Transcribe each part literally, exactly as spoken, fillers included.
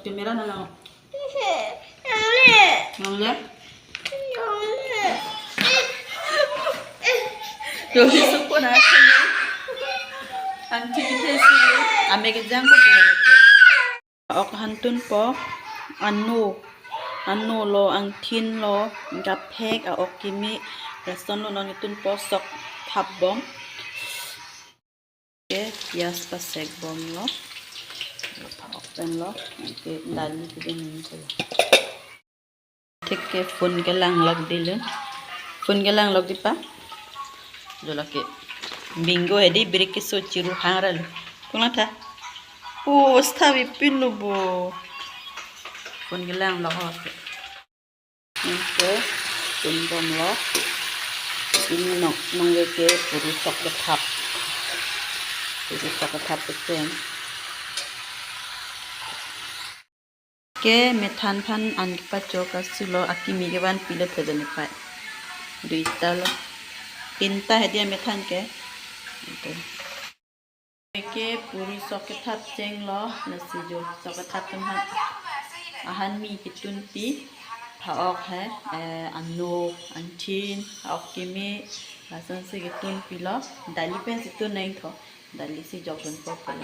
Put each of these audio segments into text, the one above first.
Camera na lang. Nangle? Nangle? Doli sopo na kene. Angthin ke si. Ame kejang ko pulake. Ok hantun po. Ano. Ano lo, angthin lo, kaphek, a-ok kimi. Lason lo non itun po sok thap bom. Ke, pias pasek bom lo. Open lo. Ke, dali ke din ko. Thik ke phone ke lang lok di lo. Phone ke lang lok di pa. Jo lake. Bingo hedi birik keso chiru hang ra lo. Kung lang tha. O, stha bi pin lo bo. Phone ke lang lok ho. Ningke pin bom lo. Ini nong, nong veke puru sok kethap. Puru sok kethap kecheng. Ke methan aphan an kepachok asu lo, akimi kevan pilo thedon ipai. Duita lo. Tinta hedi amethan ke. Ito. Ke puru sok kethap cheng lo, lasi jo sok kethap atum aphan. Ahan mi ketunpi, pha-ok he, eh, ano, angthin, a-ok kimi, lasonsi ketunpi lo, dali pensi tun nangtho, dali si jokdun po pulo.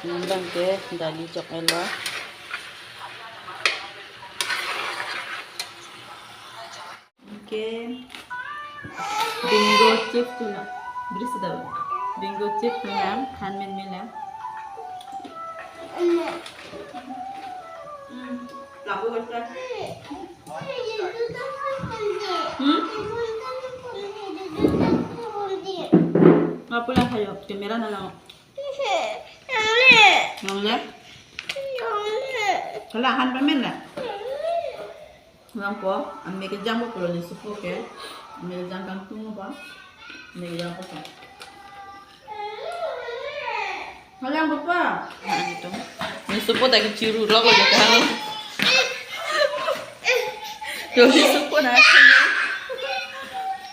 Nang abang ke dali jok-et lo. Ke bingo chip tu na. Beri sudah. Bingo chip tu na. Han men men na. Hmm. Labu betul. Hmm? Apa lah kayo? Kamera na lang. Nangle? Kalang han pamen na? Lang po, ame kejang po pulo ni sopo ke. Ame kejang kangtung po. Ame kejang po. Kalang po pa. Ni sopo ta kechiru lok lo jaka. Yo ni sopo na kene.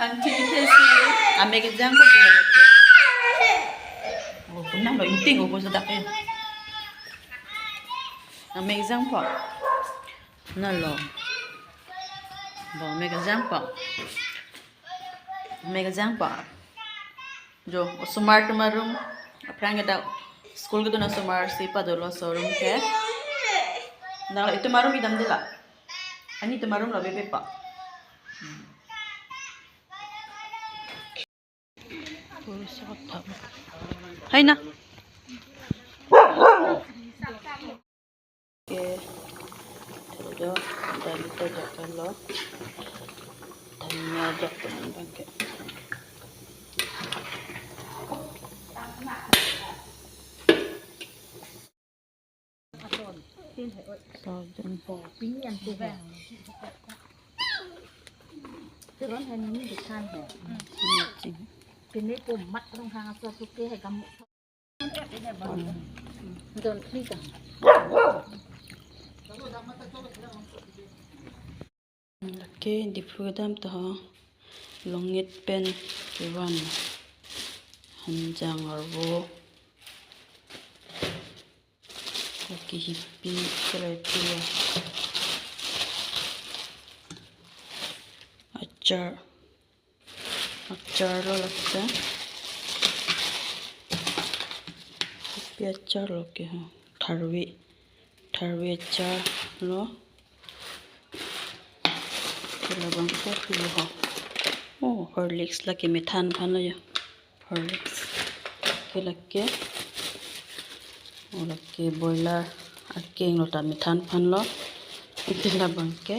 Angthin ke si. Ame kejang po pulo ke. Oh, pernah lo inting ko sudah ke. Ame kejang po. Na lo. Bo ame kejang po. Ame kejang po. Jo, osomar atum arum. Aphrang ke dak school kedun osomar si padolo sorum ke. Nang lo itum arum idam dela. Ani itum arum lo bebe po. Hai na. Ke, jo, dali ta jok lo. Dhania jok abang ke. Sojun. Teron hai ni di than hai. Pini pum mat rong hang asor suke hai kamu. Don pli ka. Lake Diphu kedam ta ho. Longit pen kevan. Hanjang arvo. Lake hipi, kelai pilo. Achar. Achar lo lake. Hipi achar lo ke ha. Tharve. Tharve achar lo. Ke labang ke pilo ho. Oh, Horlicks lake methan aphan lo ya. Horlicks. Ke lake. Oh, lake boiler akeng lo ta methan aphan lo. Ke labang ke.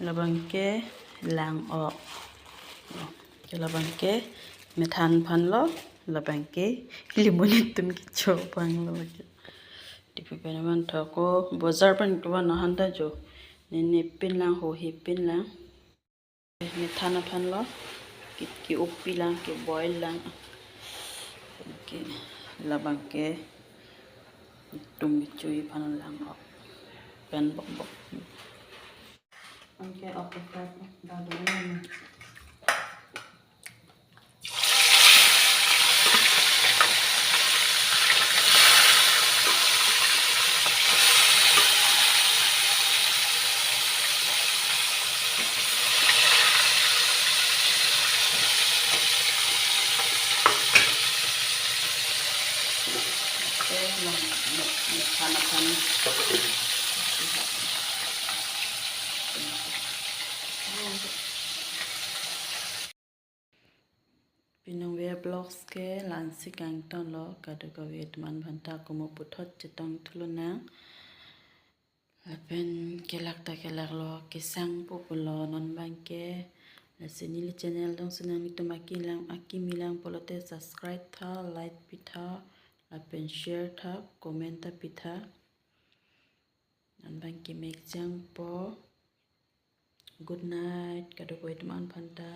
Labang ke lang-ok. Ke labang ke methan aphan lo. Labang ke limon itum kecho abang lo. Diphu pen van thok ko bojar pen kevan ahanda jo. Nene pin lang, hohi pin lang. Methan aphan lo. Ke, ke-op pi lang, ke-boil lang. Ke labang ke itum kechui aphan lang-ok. Pen bok bok. Anke ok ok ok. Dah dulu. Aphan aphan. Pinong ve vlogs ke la-ansi kangtonlo, kadokave atum aphan ta komo puthot chetong thulonang. Lapen kelak ta kelaklo, kesangpo pulo non abangke. Lasi neli channel dongsi nanglitum akim lang, akim lang pulote subscribe tha, like pitha, lapen share tha, comment ta pitha. Non abangke mek jangpo. Good night kadokave atum aphan ta.